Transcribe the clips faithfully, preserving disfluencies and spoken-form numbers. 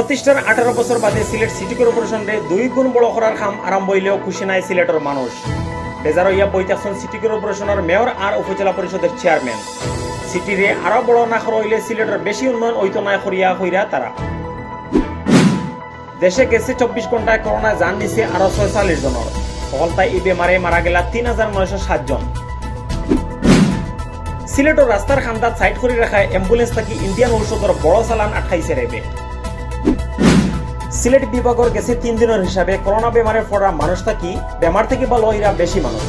প্রতিষ্ঠার আঠারো বছর বাদে সিলেট সিটি কর্পোরেশনরে দুই গুণ বড় করার কাম আরম্ভ অইলেও খুশি নায় সিলেটর মানুষ। বেজার অইয়া বই থাকছইন সিটি কর্পোরেশনর মেয়র আর উপজেলা পরিষদর চেয়ারম্যান। সিটিরে আরো বড় না করা অইলে সিলেটর বেশি উন্নয়ন অইতো নায় করিয়া কইরা তারা। দেশে গেছে চব্বিশ ঘন্টায় করোনায় জান নিছে আরো ছয়চল্লিশ জনর। হকলতায় ই বেমারে মারা গেলা তিন হাজার নয়শো সাত জন। সিলেটর রাস্তার কান্দাত সাইড করি রাখা অ্যাম্বুলেন্স থাকি ইন্ডিয়ান ঔষধর বড় চালান আটকাইছে র্যাবে। সিলেট বিভাগর গেছে তিন দিনর হিসাবে করোনা বেমারে পড়া মানুষ থাকি বেমার থাকি ভালো অইরা বেশি মানুষ।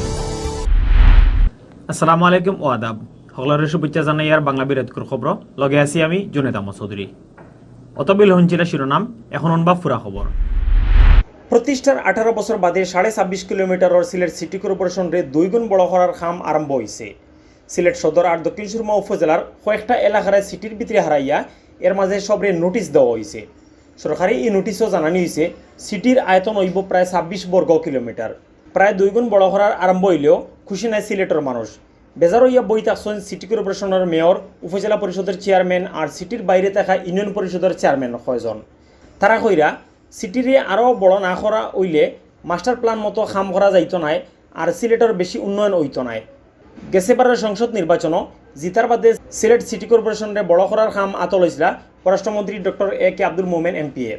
আসসালামু আলাইকুম ও আদাব। হকলরে শুভেচ্ছা জানাইয়ার বাংলা বিরতকুর খবর। লগে আছি আমি জুনেদ আহমদ চৌধুরী। অতবিল হুনছিলা শিরোনাম, এখন হুনবা পুরা খবর। প্রতিষ্ঠার আঠারো বছর বাদে সাড়ে ছাব্বিশ কিলোমিটারর সিলেট সিটি কর্পোরেশনরে দুই গুণ বড় করার কাম আরম্ভ অইছে। সিলেট সদর আর দক্ষিণ সুরমা উপজেলার কয়েকটা এলাকারে সিটির ভিতরে হারাইয়া এর মাঝে সবরে নোটিশ দেওয়া অইছে। সরকারি ই নোটিশও জানানি অইছে, সিটির আয়তন অইবো প্রায় ছাব্বিশ বর্গ কিলোমিটার। প্রায় দুই গুণ বড় করার আরম্ভ অইলেও খুশি নায় সিলেটর মানুষ। বেজার অইয়া বই থাকছইন সিটি কর্পোরেশনর মেয়র, উপজেলা পরিষদর চেয়ারম্যান আর সিটির বাইরে থাকা ইউনিয়ন পরিষদর চেয়ারম্যান কয়জন। তারা কইরা, সিটিরে আরো বড় না করা অইলে মাস্টার প্ল্যান মতো কাম করা যাইতো নায়, আর সিলেটর বেশি উন্নয়ন অইতো নায়। গেছে বারর সংসদ নির্বাচনও জিতার বাদে সিলেট সিটি কর্পোরেশনরে বড় করার কাম আতো লইছিলা পররাষ্ট্রমন্ত্রী ডক্টর এ কে আব্দুল মোমেন এমপিএ।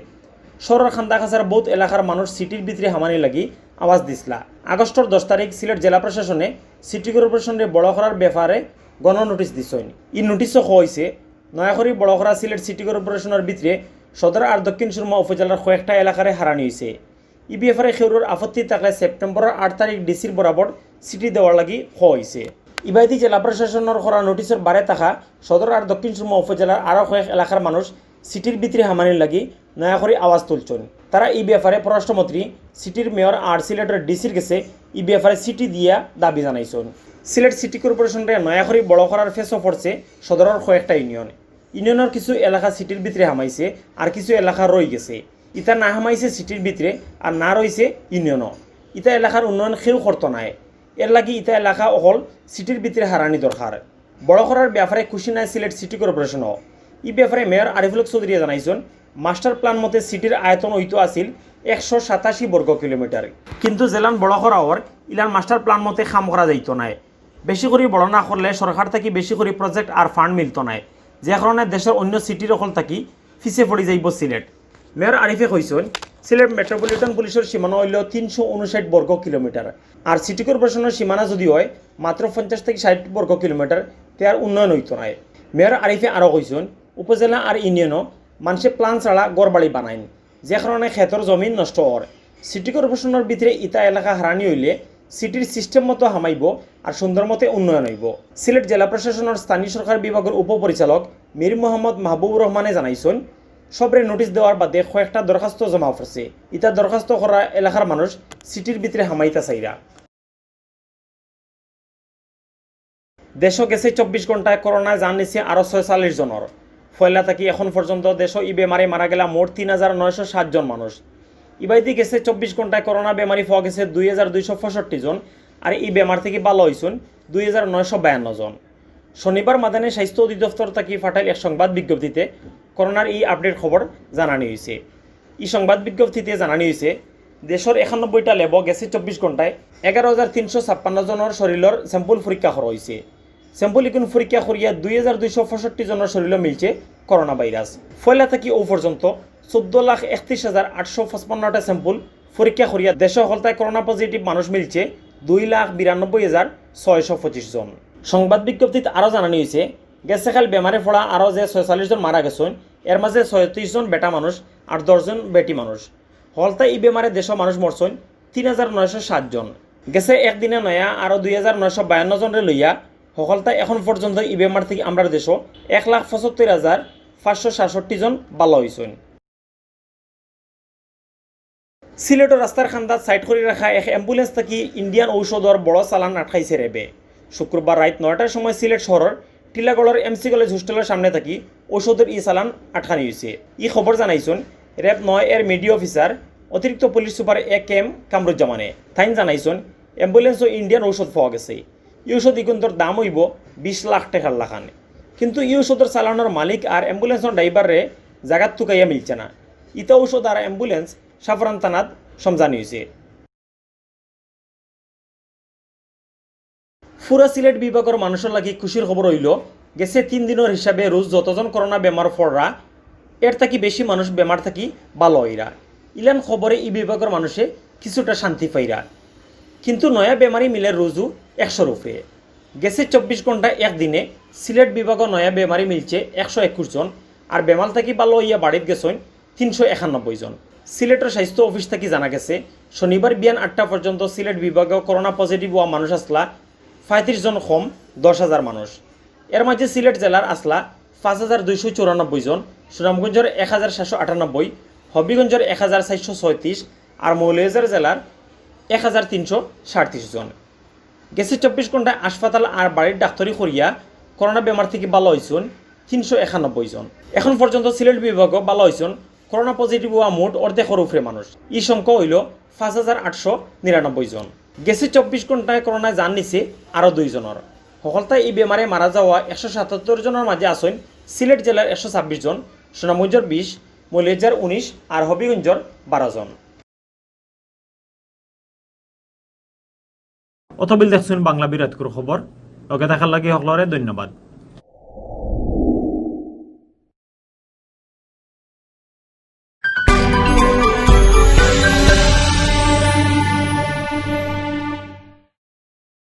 শহরর কান্দা কাছার বউত এলাকার মানুষ সিটির ভিতরে হামানির লাগি আওয়াজ দিছলা। আগস্টর দশ তারিখ সিলেট জেলা প্রশাসনে সিটি কর্পোরেশনরে বড় করার ব্যাপারে গণ নোটিশ দিছইন। ই নোটিশও কওয়া অইছে, নয়া করি বড় করা সিলেট সিটি কর্পোরেশনর ভিতরে সদর আর দক্ষিণ সুরমা উপজেলার কয়েকটা এলাকারে হারানি অইছে। ই ব্যাপারে কেউরর আপত্তি থাকলে সেপ্টেম্বরর আট তারিখ ডিসির বরাবর চিঠি দেওয়ার লাগি কওয়া অইছে। ইবায়দি জেলা প্রশাসনর করা নোটিশর বারে থাকা সদর আর দক্ষিণ সুরমা উপজেলার আরো কয়েক এলাকার মানুষ সিটির ভিতরে হামানির লাগি নয়া করি আওয়াজ তুলছইন। তারা ই ব্যাপারে পররাষ্ট্রমন্ত্রী, সিটির মেয়র আর সিলেটর ডিসির গেছে ই ব্যাপারে চিঠি দিয়া দাবি জানাইছইন। সিলেট সিটি কর্পোরেশনরে নয়া করি বড় করার ফেসও পড়ছে সদরর কয়েকটা ইউনিয়ন। ইউনিয়নর কিছু এলাকা সিটির ভিতরে হামাইছে, আর কিছু এলাকা রই গেছে। ইতা না হামাইছে সিটির ভিতরে, আর না রইছে ইউনিয়নও। ইতা এলাকার উন্নয়ন কেউ করতো নায়। এর লাগি ইতা এলাকা অকল সিটির ভিতরে হারানি দরকার। বড় করার ব্যাপারে খুশি নায় সিলেট সিটি কর্পোরেশনও। ই ব্যাপারে মেয়র আরিফুল হক চৌধুরীয়ে জানাইছইন, মাস্টার প্ল্যান মতে সিটির আয়তন অইতো আছিল একশো সাতাশি বর্গ কিলোমিটার, কিন্তু যেলান বড় করা অর ইলান মাস্টার প্ল্যান মতে কাম করা যাইতো নায়। বেশি করি বড় না করলে সরকার থাকি বেশি করি প্রজেক্ট আর ফান্ড মিলতো নায়, যে কারণে দেশর অন্য সিটির অকল থাকি পিছে পড়ি যাইবো সিলেট। মেয়র আরিফে কইছইন, সিলেট মেট্রোপলিটন পুলিশর সীমানা অইলো তিনশো ঊনষাট বর্গ কিলোমিটার, আর সিটি কর্পোরেশনর সীমানা যদি অয় মাত্র পঞ্চাশ থাকি ষাট বর্গ কিলোমিটার, তে আর উন্নয়ন অইতো নায়। মেয়র আরিফে আরো কইছইন, উপজেলা আর ইউনিয়নও মানষে প্ল্যান ছাড়া ঘরবাড়ি বানাইন, যে কারণে খেতর জমিন নষ্ট অর। সিটি কর্পোরেশনর ভিতরে ইতা এলাকা হারানি অইলে সিটির সিস্টেম মতো হামাইবো আর সুন্দর মতে উন্নয়ন অইবো। সিলেট জেলা প্রশাসনর স্থানীয় সরকার বিভাগর উপপরিচালক মীর মোহাম্মদ মাহবুবুর রহমানে জানাইছইন, সবরে নোটিশ দেওয়ার বাদে কয়েকটা দরখাস্ত জমা পড়ছে। ইতা দরখাস্ত করা এলাকার মানুষ সিটির ভিতরে হামাইতা চাইরা। দেশো গেছে চব্বিশ ঘন্টায় করোনায় জান নিছে আরো ছয়চল্লিশ জনর। পয়লা থাকি এখন পর্যন্ত দেশো ই বেমারে মারা গেলা মোট তিন হাজার নয়শো সাত জন মানুষ। ইবায়দি গেছে চব্বিশ ঘন্টায় করোনা বেমারি পাওয়া গেছে দুই হাজার দুইশো পঁয়ষট্টি জন, আর ই বেমার থাকি ভালো অইছইন দুই হাজার নয়শো বায়ান্ন জন। শনিবার মাদানে স্বাস্থ্য অধিদপ্তর থাকি ফাটাইল এক সংবাদ বিজ্ঞপ্তিতে করোনার ই আপডেট খবর জানানি অইছে। ই সংবাদ বিজ্ঞপ্তিতে জানানি অইছে, দেশর একানব্বইটা ল্যাবো গেছে চব্বিশ ঘন্টায় এগারো হাজার তিনশো ছাপ্পান্ন জনর শরীলর স্যাম্পল পরীক্ষা করা অইছে। স্যাম্পল ইগুন পরীক্ষা করিয়া দুই হাজার দুইশো পঁয়ষট্টি জনর শরীলো মিলছে করোনা ভাইরাস। পয়লা থাকি অউ পর্যন্ত চৌদ্দ লাখ একত্রিশ হাজার আটশো পঁচপান্নটা স্যাম্পল পরীক্ষা করিয়া দেশো হকলতায় করোনা পজিটিভ মানুষ মিলছে দুই লাখ বিরানব্বই হাজার ছয়শো পঁচিশ জন। সংবাদ বিজ্ঞপ্তিত আরো জানানি অইছে, গেছে কাইল বেমারে পড়া আরো যে ছয়চল্লিশ জন মারা গেছইন, এর মাঝে ছয়ত্রিশ জন বেটা মানুষ আর দশ জন বেটি মানুষ। হকলতায় ই বেমারে দেশো মানুষ মরছইন তিন হাজার নয়শো সাত জন। গেছে একদিনে নয়া আরো দুই হাজার নয়শো বায়ান্ন জনরে লইয়া হকলতায় এখন পর্যন্ত ই বেমার থাকি আমরার দেশো এক লাখ পঁচাত্তর হাজার পাঁচশো সাতষট্টি জন ভালো অইছইন। সিলেটর রাস্তার কান্দাত সাইড করি রাখা এক অ্যাম্বুলেন্স থাকি ইন্ডিয়ান ঔষধর বড় চালান আটকাইছে র্যাবে। শুক্রবার রাইত নয়টার সময় সিলেট শহরর টিলাগড়র এমসি কলেজ হোস্টেলর সামনে থাকি ঔষধর ই চালান আটকানি অইছে। ই খবর জানাইছইন র্যাব নয় এর মিডিয়া অফিসার অতিরিক্ত police super A K M কামরুজ্জামানে। তাইন জানাইছইন, অ্যাম্বুলেন্সো ইন্ডিয়ান ঔষধ পাওয়া গেছে। ই ঔষধ ইগুন্তর দাম অইবো বিশ লাখ টেকার লাখান। কিন্তু ই ঔষধর চালানর মালিক আর অ্যাম্বুলেন্সর ড্রাইভাররে জাগাত তুকাইয়া মিলছে না। ইতা ঔষধ আর ambulance সাফরান থানাত সমজানি অইছে। পুরা সিলেট বিভাগর মানুষর লাগি খুশির খবর অইলো, গেছে তিন দিনর হিসাবে রোজ যতজন করোনা বেমার পড়রা, এর থাকি বেশি মানুষ বেমার থাকি ভালা অইরা। ইলান খবরে ই বিভাগর মানুষে কিছুটা শান্তি পাইরা। কিন্তু নয়া বেমারি মিলে রোজও একশোর উপরে। গেছে চব্বিশ ঘন্টা এক দিনে সিলেট বিভাগো নয়া বেমারি মিলছে একশো একুশ জন, আর বেমার থাকি ভালা অইয়া বাড়িত গেছইন তিনশো একানব্বই জন। সিলেটর স্বাস্থ্য অফিস থাকি জানা গেছে, শনিবার বিয়ান আটটা পর্যন্ত সিলেট বিভাগো করোনা পজিটিভ অওয়া মানুষ আছলা পঁয়ত্রিশ জন, কম দশ হাজার মানুষ। এর মাঝে সিলেট জেলার আছলা পাঁচ হাজার দুইশো চুরানব্বই জন, সুনামগঞ্জর এক হাজার সাতশো আটানব্বই, হবিগঞ্জর এক হাজার চারশো ছয়ত্রিশ, আর মৌলভীবাজার জেলার এক হাজার তিনশো সাতত্রিশ জন। গেছে চব্বিশ ঘন্টায় হাসপাতাল আর বাড়ির ডাক্তারি করিয়া করোনা বেমার থাকি ভালা অইছইন তিনশো একানব্বই জন। এখন পর্যন্ত সিলেট বিভাগো ভালা অইছইন করোনা পজিটিভ অওয়া মোট অর্ধেকর উপরে মানুষ। ই সংখ্যা অইলো পাঁচ হাজার আটশো নিরানব্বই জন। গেছে চব্বিশ ঘন্টায় করোনায় জান নিছে আরো দুই জনর। হকলতায় ই বেমারে মারা যাওয়া একশো সাতাত্তর জনর মাঝে আছইন সিলেট জেলার একশো ছাব্বিশ জন, সুনামগঞ্জর বিশ, মৌলভীবাজার উনিশ আর হবিগঞ্জর বারো জন। অতবিল দেখছইন বাংলা বিরাটকুর খবর। লগে থাকার লাগি হকলরে ধন্যবাদ।